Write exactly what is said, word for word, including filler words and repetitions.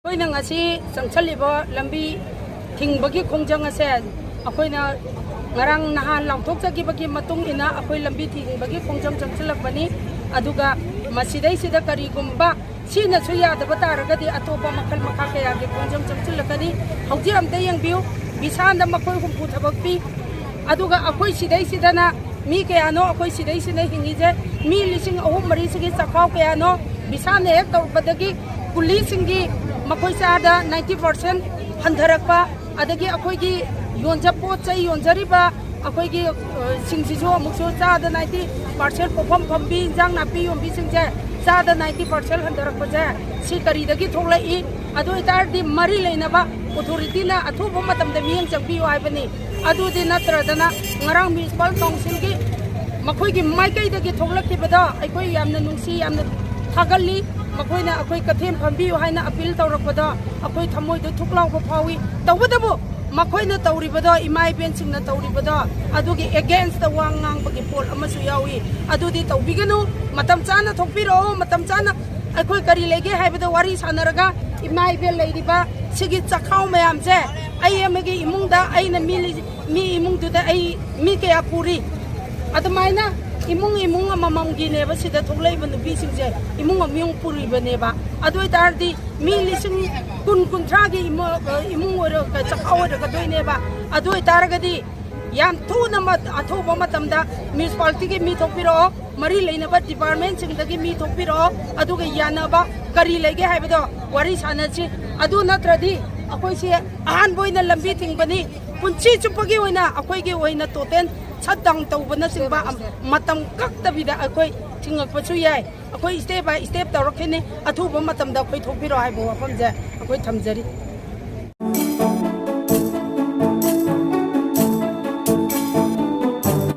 ꯑꯩꯈꯣꯏꯅ ꯉꯁꯤ ꯆꯪꯁꯜꯂꯤꯕ ꯂꯝꯕꯤ ꯊꯤꯡꯕꯒꯤ ꯈꯣꯡꯖꯪ ꯑꯁꯦ ꯑꯩꯈꯣꯏꯅ ꯉꯔꯥꯡ ꯅꯍꯥꯟ ꯂꯥꯎꯊꯣꯛꯆꯈꯤꯕꯒꯤ ꯃꯇꯨꯡ ꯏꯟꯅ ꯑꯩꯈꯣꯏ ꯂꯝꯕꯤ ꯊꯤꯡꯕꯒꯤ ꯈꯣꯡꯖꯪ ꯆꯪꯁꯤꯜꯂꯛꯄꯅꯤ꯫ ꯑꯗꯨꯒ ꯃꯁꯤꯗꯩꯁꯤꯗ ꯀꯔꯤꯒꯨꯝꯕ ꯁꯤꯅꯁꯨ ꯌꯥꯗꯕ ꯇꯥꯔꯒꯗꯤ ꯑꯇꯣꯞꯄ ꯃꯈꯜ ꯃꯈꯥ ꯀꯌꯥꯒꯤ ꯈꯣꯡꯖꯪ ꯆꯪꯁꯤꯜꯂꯛꯀꯅꯤ꯫ ꯍꯧꯖꯤꯛ ꯑꯝꯇ ꯌꯦꯡꯕꯤꯌꯨ, ꯕꯤꯁꯥꯟꯗ ꯃꯈꯣꯏ ꯍꯨꯝꯐꯨ ꯊꯕꯛ ꯄꯤ꯫ ꯑꯗꯨꯒ ꯑꯩꯈꯣꯏ ꯁꯤꯗꯩꯁꯤꯗꯅ ꯃꯤ ꯀꯌꯥꯅꯣ ꯑꯩꯈꯣꯏ ꯁꯤꯗꯩꯁꯤꯗ ꯍꯤꯡꯉꯤꯁꯦ? ꯃꯤ ꯂꯤꯁꯤꯡ ꯑꯍꯨꯝ ꯃꯔꯤꯁꯤꯒꯤ ꯆꯥꯛꯈꯥꯎ ꯀꯌꯥꯅꯣ? ꯕꯤꯁꯥꯟꯅ ꯍꯦꯛ ꯇꯧꯔꯛꯄꯗꯒꯤ ꯀꯨꯂꯤꯁꯤꯡꯒꯤ ꯃꯈꯣꯏ ꯆꯥꯗ ninety percent ꯍꯟꯊꯔꯛꯄ, ꯑꯗꯒꯤ ꯑꯩꯈꯣꯏꯒꯤ ꯌꯣꯟꯖ-, ꯄꯣꯠ ꯆꯩ ꯌꯣꯟꯖꯔꯤꯕ ꯑꯩꯈꯣꯏꯒꯤ, ꯑ, ꯁꯤꯡꯁꯤꯁꯨ ꯑꯃꯨꯛꯁꯨ ꯆꯥꯗ ninety percent, ꯄꯣꯠꯐꯝ ꯐꯝꯕꯤ, ꯏꯟꯖꯥꯡ ꯅꯥꯄꯤ ꯌꯣꯟꯕꯤꯁꯤꯡꯁꯦ ꯆꯥꯗ ninety percent ꯍꯟꯊꯔꯛꯄꯁꯦ ꯁꯤ ꯀꯔꯤꯗꯒꯤ ꯊꯣꯛꯂꯛꯏ? ꯑꯗꯨ ꯑꯣꯏꯇꯥꯔꯗꯤ ꯃꯔꯤ ꯂꯩꯅꯕ ꯑꯣꯊꯣꯔꯤꯇꯤꯅ ꯑꯊꯨꯕ ꯃꯇꯝꯗ ꯃꯤꯠꯌꯦꯡ ꯆꯪꯕꯤꯌꯨ ꯍꯥꯏꯕꯅꯤ꯫ ꯑꯗꯨꯗꯤ ꯅꯠꯇ꯭ꯔꯗꯅ ꯉꯔꯥꯡ ꯃ꯭ꯌꯨꯅꯤꯁꯤꯄꯥꯜ ꯀꯥꯎꯟꯁꯤꯜꯒꯤ ꯃꯈꯣꯏꯒꯤ ꯃꯥꯏꯀꯩꯗꯒꯤ ꯊꯣꯛꯂꯛꯈꯤꯕꯗꯣ ꯑꯩꯈꯣꯏ ꯌꯥꯝꯅ ꯅꯨꯡꯁꯤ, ꯌꯥꯝꯅ ꯊꯥꯒꯠꯂꯤ꯫ ꯃꯈꯣꯏꯅ ꯑꯩꯈꯣꯏ ꯀꯩꯊꯦꯝ ꯐꯝꯕꯤꯌꯨ ꯍꯥꯏꯅ ꯑꯄꯤꯜ ꯇꯧꯔꯛꯄꯗꯣ ꯑꯩꯈꯣꯏ ꯊꯃꯣꯏꯗ ꯊꯨꯛ ꯂꯥꯎꯕ ꯐꯥꯎꯏ꯫ ꯇꯧꯕꯇꯕꯨ ꯃꯈꯣꯏꯅ ꯇꯧꯔꯤꯕꯗꯣ, ꯏꯃꯥ ꯏꯕꯦꯟꯁꯤꯡꯅ ꯇꯧꯔꯤꯕꯗꯣ ꯑꯗꯨꯒꯤ against ꯋꯥ ꯉꯥꯡꯕꯒꯤ ꯄꯣꯠ ꯑꯃꯁꯨ ꯌꯥꯎꯏ꯫ ꯑꯗꯨꯗꯤ ꯇꯧꯕꯤꯒꯅꯨ꯫ ꯃꯇꯝ ꯆꯥꯅ ꯊꯣꯛꯄꯤꯔꯛꯑꯣ, ꯃꯇꯝ ꯆꯥꯅ ꯑꯩꯈꯣꯏ ꯀꯔꯤ ꯂꯩꯒꯦ ꯍꯥꯏꯕꯗ ꯋꯥꯔꯤ ꯁꯥꯟꯅꯔꯒ ꯏꯃꯥ ꯏꯕꯦꯟ ꯂꯩꯔꯤꯕ ꯁꯤꯒꯤ ꯆꯥꯛꯈꯥꯎ ꯃꯌꯥꯝꯁꯦ ꯑꯩ ꯑꯃꯒꯤ ꯏꯃꯨꯡꯗ ꯑꯩꯅ ꯃꯤ ꯂꯤ-, ꯃꯤ ꯏꯃꯨꯡꯗꯨꯗ ꯑꯩ ꯃꯤ ꯀꯌꯥ ꯄꯨꯔꯤ? ꯑꯗꯨꯃꯥꯏꯅ ꯏꯃꯨꯡ ꯏꯃꯨꯡ ꯑꯃꯃꯝꯒꯤꯅꯦꯕ ꯁꯤꯗ ꯊꯣꯛꯂꯛꯏꯕ ꯅꯨꯄꯤꯁꯤꯡꯁꯦ, ꯏꯃꯨꯡ ꯑꯃꯃꯝ ꯄꯨꯔꯤꯕꯅꯦꯕ꯫ ꯑꯗꯨ ꯑꯣꯏꯇꯥꯔꯗꯤ ꯃꯤ ꯂꯤꯁꯤꯡ ꯀꯨꯟ, ꯀꯨꯟꯊ꯭ꯔꯥꯒꯤ ꯏꯃꯨ-, ꯏꯃꯨꯡ ꯑꯣꯏꯔ-, ꯆꯥꯛꯈꯥꯎ ꯑꯣꯏꯔꯛꯀꯗꯣꯏꯅꯦꯕ꯫ ꯑꯗꯨ ꯑꯣꯏꯇꯥꯔꯒꯗꯤ ꯌꯥꯝ ꯊꯨꯅ ꯃ-, ꯑꯊꯨꯕ ꯃꯇꯝꯗ ꯃ꯭ꯌꯨꯅꯤꯁꯤꯄꯥꯂꯤꯇꯤꯒꯤ ꯃꯤ ꯊꯣꯛꯄꯤꯔꯛꯑꯣ, ꯃꯔꯤ ꯂꯩꯅꯕ ꯗꯤꯄꯥꯔꯠꯃꯦꯟꯁꯤꯡꯗꯒꯤ ꯃꯤ ꯊꯣꯛꯄꯤꯔꯛꯑꯣ, ꯑꯗꯨꯒ ꯌꯥꯅꯕ ꯀꯔꯤ ꯂꯩꯒꯦ ꯍꯥꯏꯕꯗꯣ ꯋꯥꯔꯤ ꯁꯥꯟꯅꯁꯤ꯫ ꯑꯗꯨ ꯅꯠꯇ꯭ꯔꯗꯤ ꯑꯩꯈꯣꯏꯁꯦ ꯑꯍꯥꯟꯕ ꯑꯣꯏꯅ ꯂꯝꯕꯤ ꯊꯤꯡꯕꯅꯤ, ꯄꯨꯟꯁꯤ ꯆꯨꯞꯄꯒꯤ ꯑꯣꯏꯅ ꯑꯩꯈꯣꯏꯒꯤ ꯑꯣꯏꯅ ꯇꯣꯇꯦꯜ ꯁꯠ ꯗꯥꯎꯟ ꯇꯧꯕꯅꯆꯤꯡꯕ ꯑꯝ-, ꯃꯇꯝ ꯀꯛꯇꯕꯤꯗ ꯑꯩꯈꯣꯏ ꯊꯤꯡꯉꯛꯄꯁꯨ ꯌꯥꯏ꯫ ꯑꯩꯈꯣꯏ step by step ꯇꯧꯔꯛꯈꯤꯅꯤ꯫ ꯑꯊꯨꯕ ꯃꯇꯝꯗ ꯑꯩꯈꯣꯏ ꯊꯣꯛꯄꯤꯔꯛꯑꯣ ꯍꯥꯏꯕ ꯋꯥꯐꯝꯁꯦ ꯑꯩꯈꯣꯏ ꯊꯝꯖꯔꯤ꯫